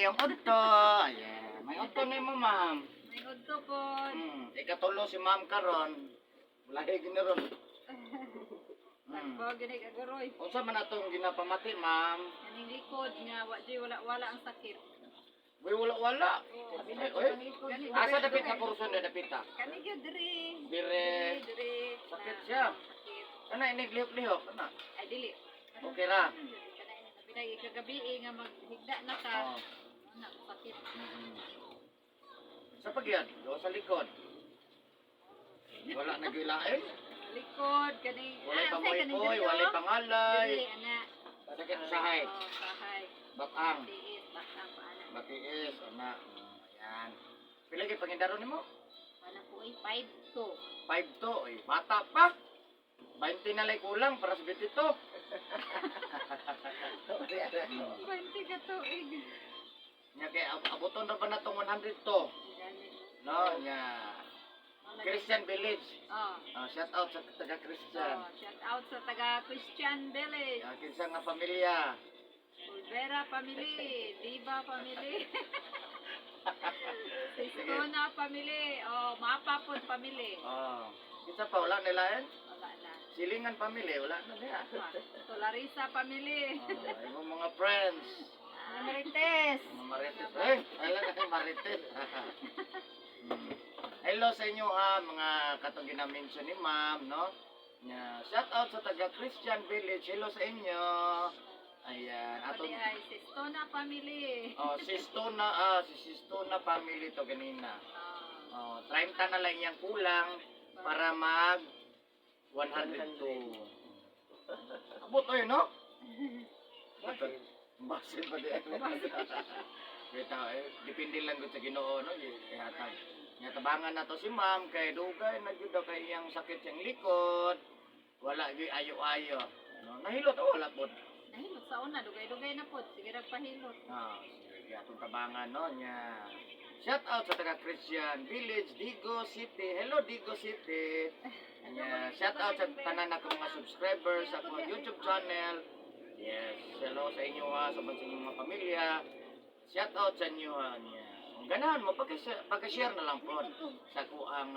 Yung udto. Ayan. May udto na mo, ma'am. May udto po. Ikatulo si ma'am karon. Wala gini ron. Tagbo gini kaguroy. Unsa man atong ginapamati, ma'am? Kaning likod nga wa jud wala wala ang sakit. Uy, wala wala. Ay, oy. Gani Asa dapit na kurso na dapit ah? Kani gyud diri. Dire. Diri. Sakit Na, siya. sakit. Kana inig lihok-lihok kana. Ay dili. Okay ra. Kana ini pinay kagabi eh, nga maghigda na ka. Oh. Ana sakit. Sa pagyan, do sa likod. Wala na gilain. Likod kani. Walay ah, unsay kaning pamoy-poy, diri, walay oh? pangalay. Diri ana. Sakit usahay. Oh, sahay. Batang. Tiis batang pa ana. Batiis, ana. Ayan. Pila kay pangindaro nimo? Wala ko ay 5-2. 5-2. Eh, bata pa. 20 na lang kulang para sa 22. 20 ka tuig. Nya kay abuton na ba na tong 102? Gani. No, nya. Christian Village. Oh. Ah, shout out sa taga Christian. Oh, shout out sa taga Christian Village, Ah, kinsa nga pamilya. Olvera family, Diva family. Sistona family, oh, Mapapon family. Oh. Kinsa pa wala nila eh? Wala na. Silingan family, wala na niya. Solarisa family. Oh, imong mga friends. Mga Marites. Mga marites. Eh, wala na kay marites. Hello sa inyo ha, mga katong gina-mention ni ma'am, no? Nya, shout out sa taga Christian Village. Hello sa inyo. Ayan, atong Pali ay Sistona family. Oh, Sistona, si Sistona family to ganina. Oh, Oh, 30 na lang yung kulang para mag 102. Abot oy, no? Basin pa di. Kita eh, depende lang gud sa Ginoo, no, ihatag. Nya tabangan na to si ma'am kay dugay na gyud daw kay iyang sakit siyang likod. Wala gyud ayo-ayo. No, nahilot o wala pod. Nahilot sa una, dugay-dugay na pod. Sige ra pahilot. Ah, sige, atong tabangan no nya. Shout out sa taga Christian Village, Digo City. Hello Digo City. Nya, shout out sa tanan na mga subscribers sa akong YouTube channel. Yes, hello sa inyo ha, sa sa inyong mga pamilya. Shout out sa inyo ha. Nya. Kung ganahan mo, pagka-share na lang po sa ako ang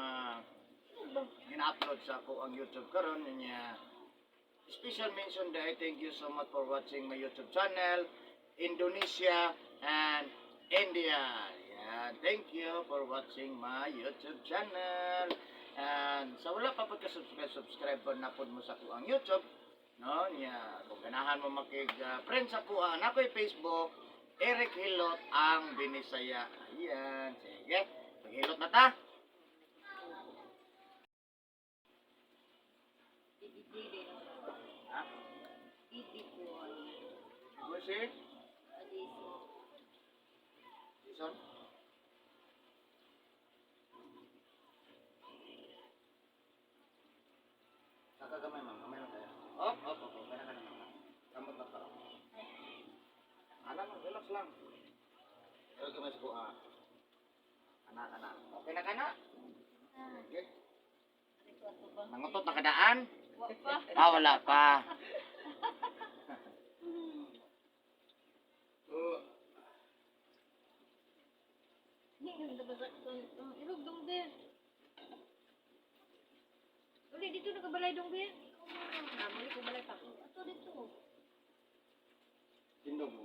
gina-upload sa ako ang YouTube karon nya. Special mention dahil thank you so much for watching my YouTube channel, Indonesia and India. Yan. Thank you for watching my YouTube channel. And sa wala pa pagka-subscribe, subscribe po na po mo sa ako ang YouTube. No, nya. Kung ganahan mo makig friend sa ako, ang ako'y Facebook, Eric Hilot ang Binisaya. Ayan. Sige. Maghilot na ta. Ha? Idi po. Busi? Jason? Saka gamay, ma'am. Gamay lang tayo. Op, op, op. Op. Kana, kana, ma'am. Kamot na pa. Ana, ma'am. Relax lang. Pero gamay sa kuha. Ana, ana. Okay na kana? Okay. Nangutot na kadaan? Wa pa. Ah, wala pa. Ilog dong din. Uli dito nakabalay dong din. Ah, muli ko balay pa. Ato dito. Tindog mo.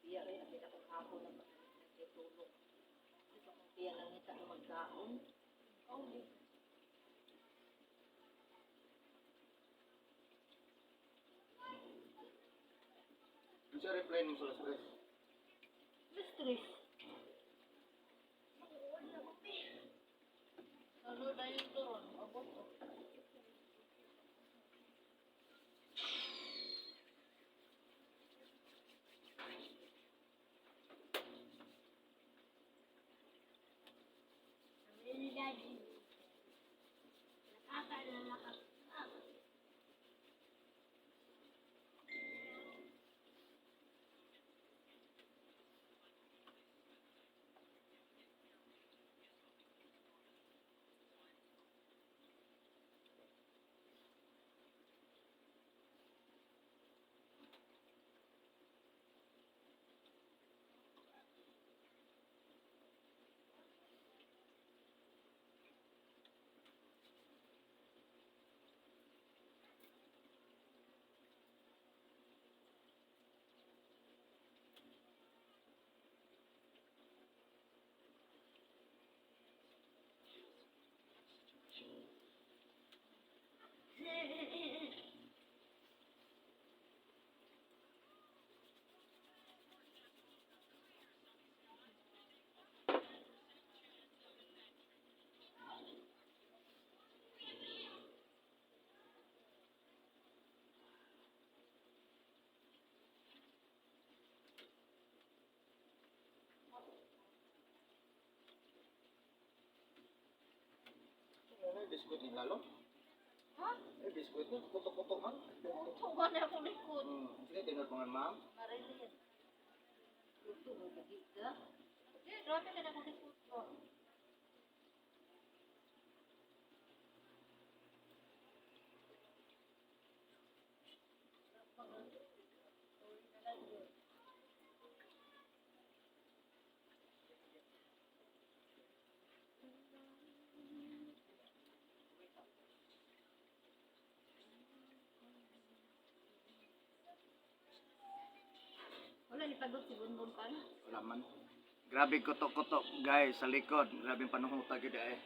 Piya kay abi na kong hapon na nagtutulog. Dito akong piya lang ngita na magkaon. Oh, di. Ano reply mo sa last tres? Stress. Ano dahil doon? Abot to. Biskuit ni lalo. Ha? Eh, biskuit ni kutok-kutok man. Kuto na akong likod. Sige, tinod mga ma'am. Marilyn. Luto mo lagi ka. Di, grabe ka na akong likod ko. Wala ni pagod si Bonbon pa na. Wala man. Grabe kutok-kutok guys sa likod. Grabe panuhuta gyud eh.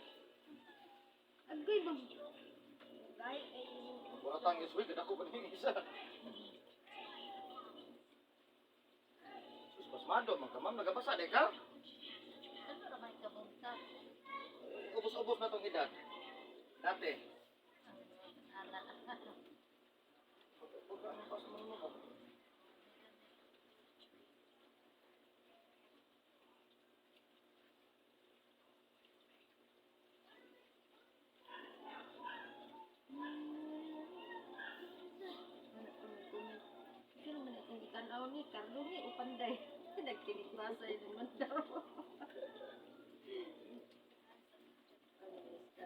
Agay mag. Ay, ay. Wala tang iswi gid ako pa ning isa. Sus pasmado man ka ma'am, nagabasa di ka? Ano ra may kabunta? Ubos-ubos na tong edad. Dati. Ala. Pagka ano pa sa mga mga. Sino man akong gitanaw ni Carlo ni upanday. Nagtinikbasa yun man daw.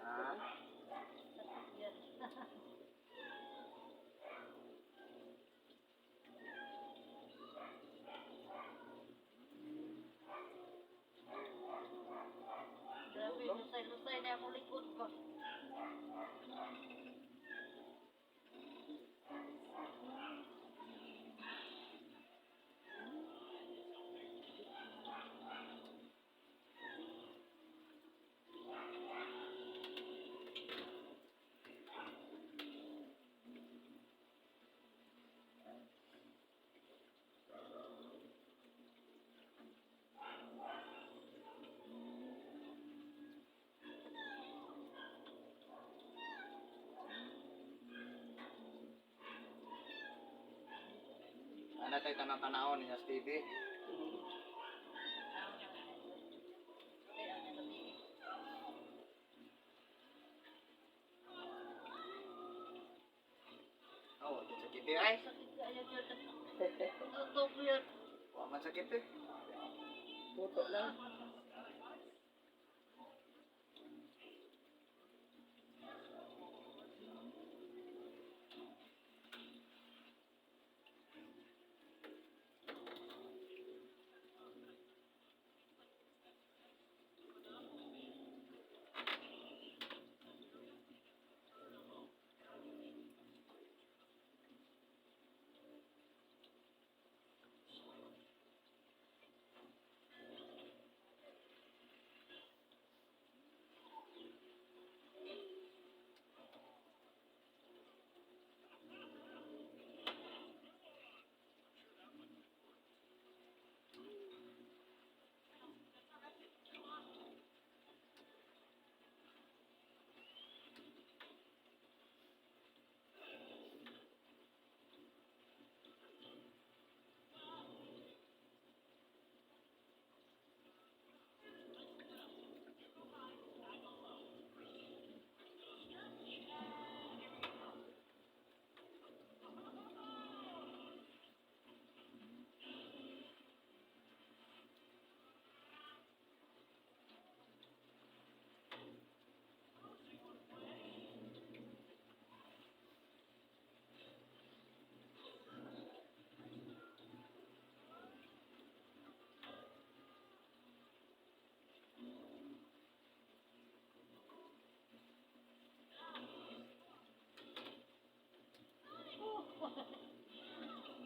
Ah, Grabe, lusay-lusay na akong likod ko. Ana tay tanaw-tanawon niya sa TV. Oh, di sakit eh. Ay, Sakit kaayo yun. Tutok yun. wa man sakit eh. Puto lang.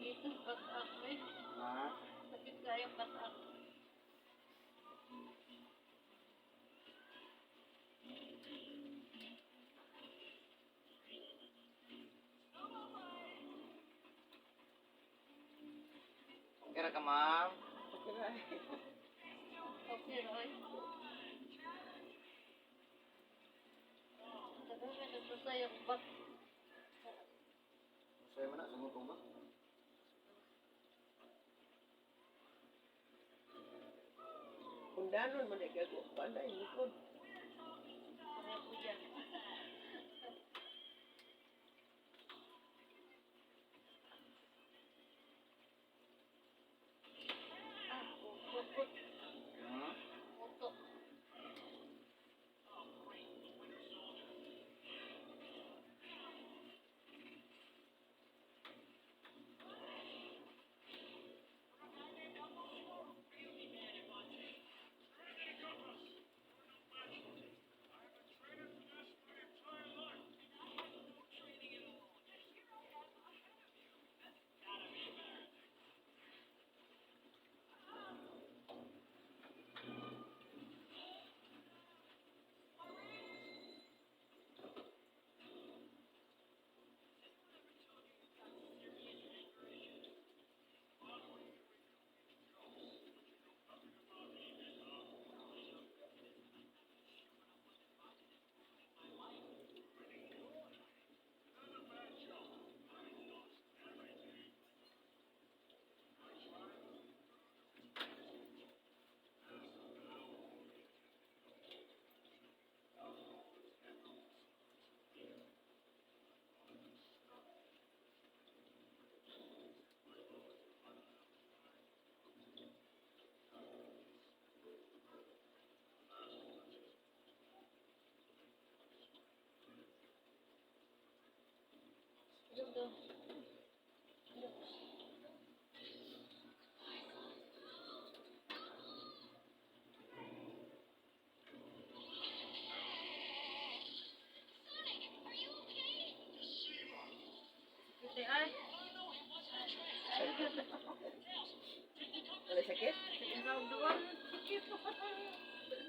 Ito, batak eh. Ha? Sakit kaayo batak. Kira ka ma'am. Okay, Roy. Sabi mo, nasusay ang bak. Sayo man na sumutong ba? Kung danon man ay gago, panday likod. Pareho po dyan.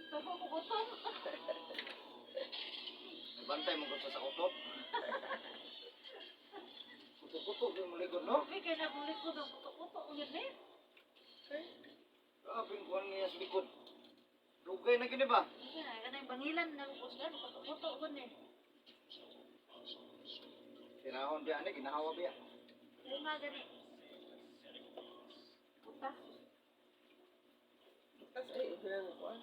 Tago ko gutom. Bantay mo ko sa utop. Kuto-kuto yung mo likod, no? Uy, kaya na akong likod ang kuto-kuto. Ang yun eh. Grabe yung kuhan niya sa likod. Lugay na gini ba? Kaya kanang bangilan na ko siya, kuto-kuto ko ni. Tinahon diyan eh, ginahawa biya. Ay nga gani. Puta. Tapos ay, ito lang ako ah.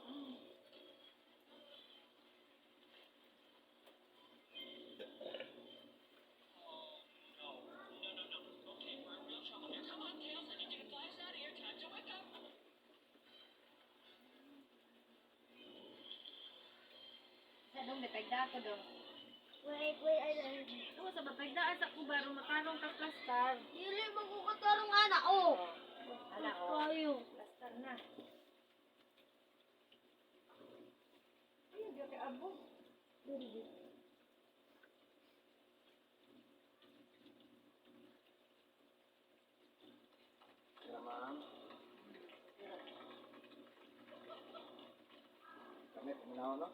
Sa dong bitagda ko dong. Wait, wait, ay, ay. Ako sa batagdaan sa kubaro makarong ka plastar. Dili mo ko katarong ana, oh. Ala oh. Kayo. Plastar na. Ay, di kay abo. Dili di. Sira, ma'am. Kami, puminaw, no?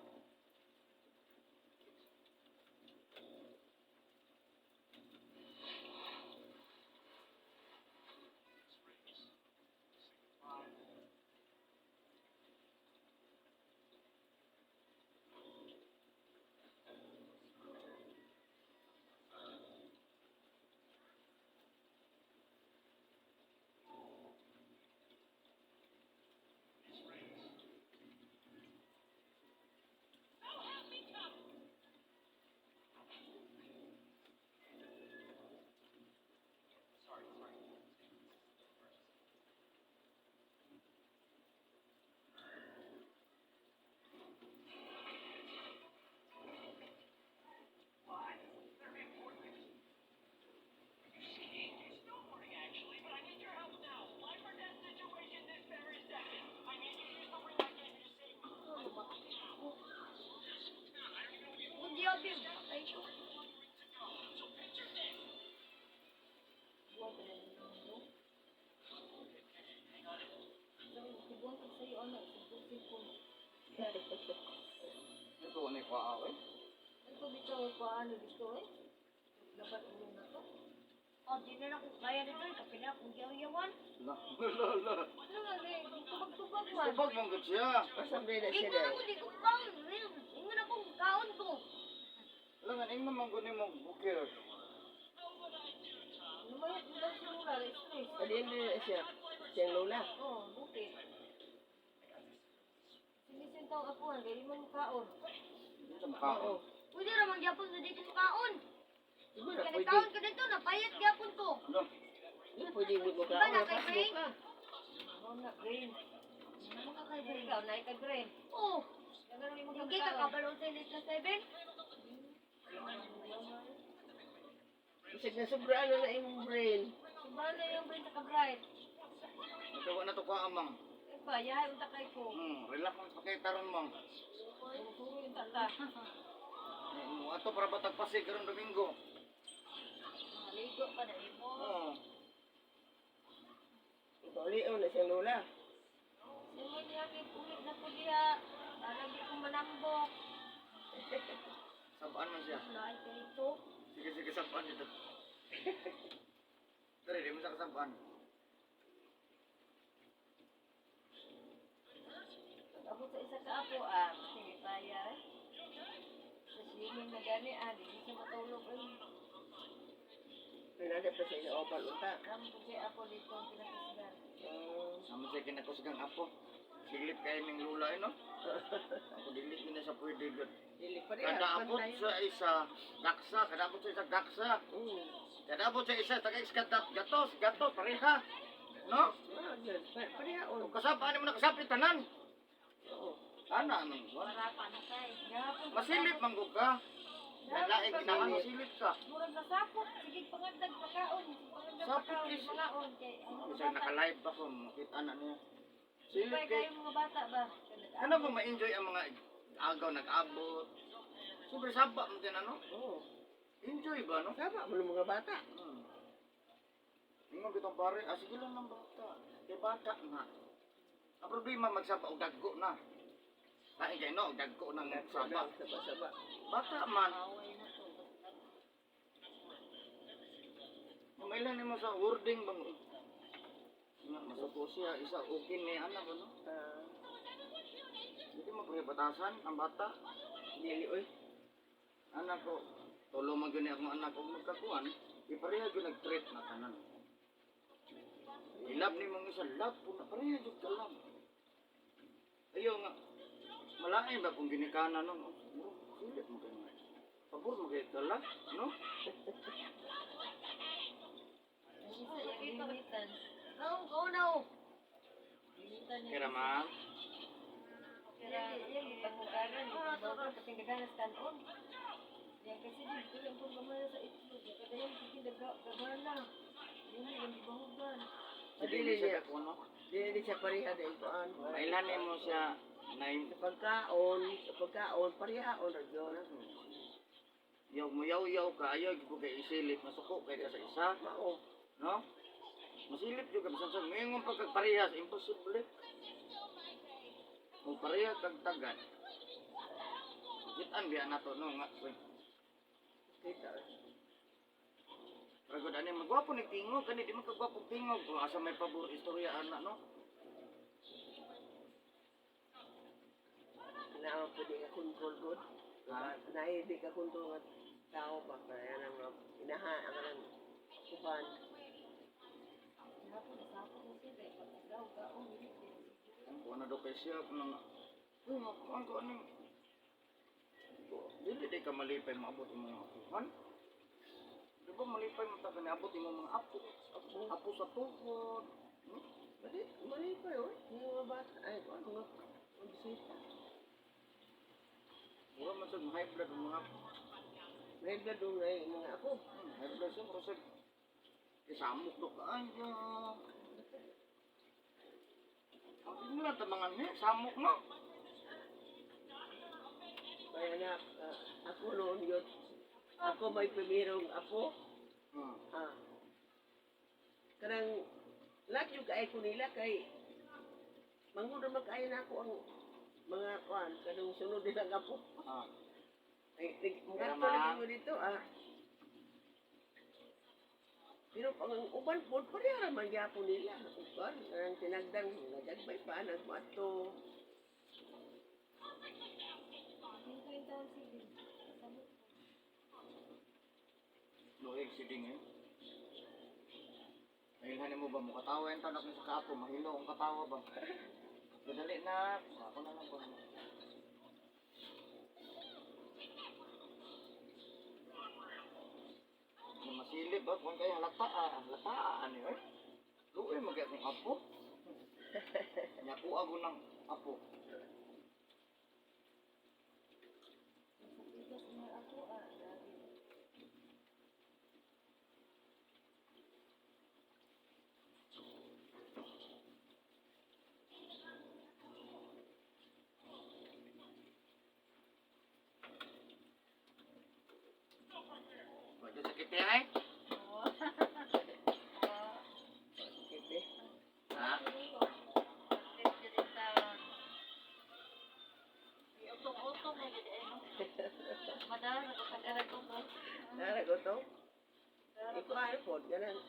Kung di abi, patay siya. Ito, ano yung kuha, eh? Ito bitaw ko ano dito eh. Dapat ulo na to. Oh, di na ako kaya nito. Kapila akong yaw-yawan. La, la, la. Ano nga rin, tubag-tubag man. Tubag mong gud siya. Pasambre na siya Ingon dahil. ako, di ko kaon. Ingon ako, kaon ko. Alam nga, ingman mong gud nimo bukir. Lumayot mo daw si Lula, stress. Alin na siya. Siyang lola. Oh, bukit. Sinisin tao ako, ang galing mo kaon. Hindi sa makaon. Oo. Pwede ramang gyapon sa di ko kaon. Di ba na Kaya pwede? kaon ko dito, napayat gyapon ko. Ano? Di ba pwede mo Diba na ka? kay Brain? Oh, na brain. Ano ka kay Brain? Ikaw, na kay brain. Oh, Nagano mo hindi ka kabalo sa list na 7? Bisag na sobra ano na imong brain. Sobrang na yung brain sa ka-bright. Ito, na to kuha, amang. Eh ba, yahay unta kay ko. Relax mo sa pakita ron, mang. Turo yung tata. Mo ato para batag Pasig karon Domingo. Maligo pa na imo. Oo. Ikaw na siyang lola. Simo niya kay ulit na ko diha. Para di ko manambok. Sabaan man siya. Lain kay ito. Sige, sige, sabaan dito. Dali, di mo sa kasabaan. Pag-abot sa isa ka apo ah, sige paya eh. Sa swimming na gani ah, di siya matulog eh. Nanada pa sa inoopan unta. Ram po siya apo dito ang pinakusgan. Sama siya kinakusgang apo. Silip kayo ning lula eh, no? Ako dili na siya pwede gud. Dili pa rin. Kada abot sa isa daksa, kada abot sa isa daksa. Kada abot sa isa taga iskadat gatos, gatos pareha. No? Parehaon. Kung kasabaan mo na kasapit tanan. Oo. Ana anong buwan? Para pa na kay. Gahapon. Masilip man gud ka. Lalaing ginahan masilip ka. Murag nasapot, sige pangagdag pakaon, pangagdag Sapot pakaon, is- pakaon kay ang mga Kasi bata. naka-live ako, makita na niya. Silip Kay kay kayo mga bata ba? Ano ba ma-enjoy ang mga agaw nag-abot? Sobrang saba mo din ano? Oo. Enjoy ba no? Tama mo ng mga bata. Ingon bitong pare, ah sige lang ng bata. Kay bata nga. Ang problema magsaba og daggo na. Lain kay no, dagko ng saba. Saba-saba. Bata man, Away na to. mailan nimo sa wording bang nga masuko siya isa okay ni anak ano. Ah, Hindi mo batasan ang bata. dili oy. Anak ko, tulo man gyud ni akong anak og magkakuan, ipareha gyud nag-treat na tanan. Ilab ni mong isa love po na pareha gyud ka love. Ayaw nga, malain ba kung ginikana nun? Oh, bro, silip mo kayo. Pabor mo kayo tala, no? Gimitan. Go, go now. Gimitan niya. Kira ma'am, Kaya, yan, pangugaran. Kapindagan sa tanon. Yan kasi dito lang kung gamay sa itlog. Kada yan, sige, gagana. Yun, yung gibahugan. sa dili siya kakuan, no? Dili siya pareha dahil kuan. Mailan mo siya, nine, Sa pagkaon, parehaon ra gyud. yaw mo yaw yaw ka, ayaw gyud ko kay isilip, masuko kay ka sa isa, Mao. no? Masilip gyud ka bisan sa ngayon pagkagparehas, imposible. Kung parehas kag tagan, kitaan biya nato no nga. Uy, Kita. Ragod ani magwapo ni tingog kani di man kagwapo tingog kung asa may pabor istorya ana no. Naa pwede ka control good. Ha? Naay di ka control nga tao ba kaya nang inaha ang kanang kuan. Hapon, nasapon na siya. Kaya pagkagaw, gaong, Ang kuha na daw kay siya kung nga. Uy, makuha ko aning dili di ka malipay maabot imong mga apuhan. Di ba malipay mo ta kani abot imong mga apo? Apo. Apo sa tuhod. Mali, mali pa yun. Yung mga bata, ay, kuan mga mga bisita. Mura man sad high blood ang mga apo. May blood doon ay mga ako. High blood siya mura sad isamok do kaayo. Ang mo lang ta mga ni samok no. May anak, ako noon yun. Ako may primerong apo. Ah. Kanang lahat yung kaay ko nila kay mangundo magkaayo na ako ang mga kuan kanang sunod nilang apo. Ay, Kaya, mga lagi ma'am. mo dito ah. Pero pag ang uban po, pareha man gyapon nila. Uban, kanang tinagdang, nagagbay pa, nagmato. Dito yung taon sige. Luhig si Ding eh. Dahil mo ba mo katawa yung tanak sa kaapo, mahilo ang katawa ba? Madali na, ako na lang ba? Yung masilip ba? Kung kayo halata, halata, ano eh? Luoy, mag akong apo. Nyaku ako ng apo. Sa nga ako, ah, grabe. Pwede sakit niya eh. Oo. Sakit eh. Ha? Utong-utong na gid ay no. Madara ko tagarag ko. Narago to. Ikaw ano po, ganang